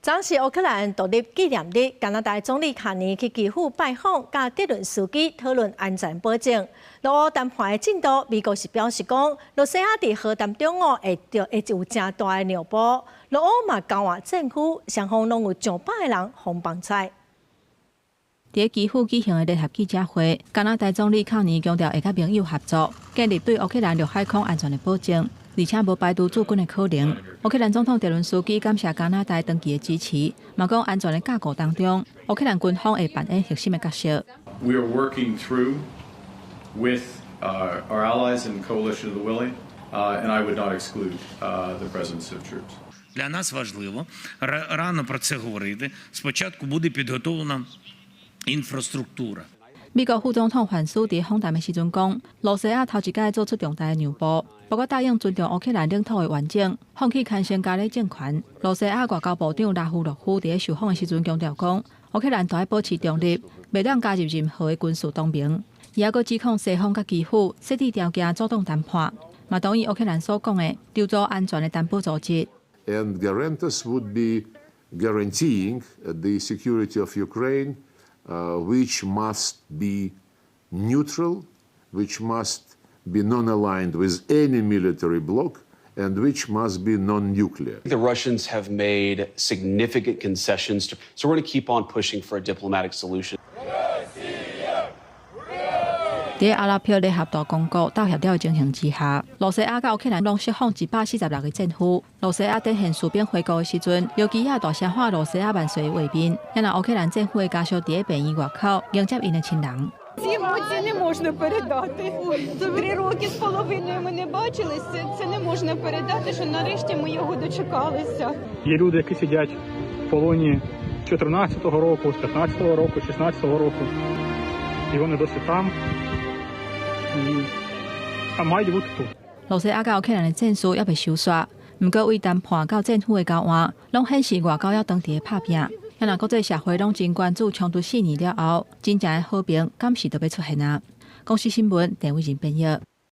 昨是烏克蘭獨立紀念日，加拿大總理卡尼去基輔拜訪，佮澤倫斯基討論安全保證。俄烏談判的進度，美國是表示講，羅西亞佇和談中哦會會有誠大的讓步。俄烏嘛交換戰俘，雙方攏有上百个人予放出。佇基輔舉行的聯合記者會，加拿大總理卡尼強調會佮盟友合作，建立對烏克蘭陸海空安全的保證，而且無排除駐軍的可能。烏克蘭總統澤倫斯基感謝加拿大長期的支持，嘛講安全的架構當中，烏克蘭軍方會扮演核心的角色。 We are working through with our allies in the coalition of the willing, and I would not exclude the presence of troops. Для нас важливо рано про це говорити. Спочатку буде підготовлена інфраструктура. 美國副總統范斯佇訪談的時陣講，羅西亞頭一擺做出重大的讓步，包括答應尊重烏克蘭領土的完整，放棄牽成加勒政權。羅西亞外交部長拉夫洛夫佇受訪的時陣強調講，烏克蘭著愛保持中立，袂當加入任何的軍事同盟。伊猶閣指控西方佮基輔設置條件阻擋談判，嘛同意烏克蘭所講的籌組安全的擔保組織。 And guarantors would be guaranteeing the security of Ukraine, which must be neutral, which must be non-aligned with any military bloc, and which must be non-nuclear. The Russians have made significant concessions, so we're going to keep on pushing for a diplomatic solution. 佇阿拉伯聯合大公國鬥協調的情形之下，羅西亞佮烏克蘭攏釋放146個戰俘。羅西亞展現士兵回國的時陣，尤其亞大聲喊羅西亞萬歲的畫面，也若烏克蘭戰俘的家屬佇咧病院外口迎接𪜶的親人。 Ці емоції не можна передати. 3 роки з половиною ми не бачилися. Це не можна передати, що нарешті ми його дочекалися. Є люди, які сидять в полоні з 14-го року, з 15-го року, з 16-го року. І вони досі там. І, а мають бути тут. 羅西亞佮烏克蘭的戰事猶未收煞，毋過為談判到戰俘的交換，攏顯示外交猶當佇咧拍拚。也若國際社會攏真關注衝突4年了後，真正的和平敢是著欲出現啊？公視新聞，鄭偉仁編譯。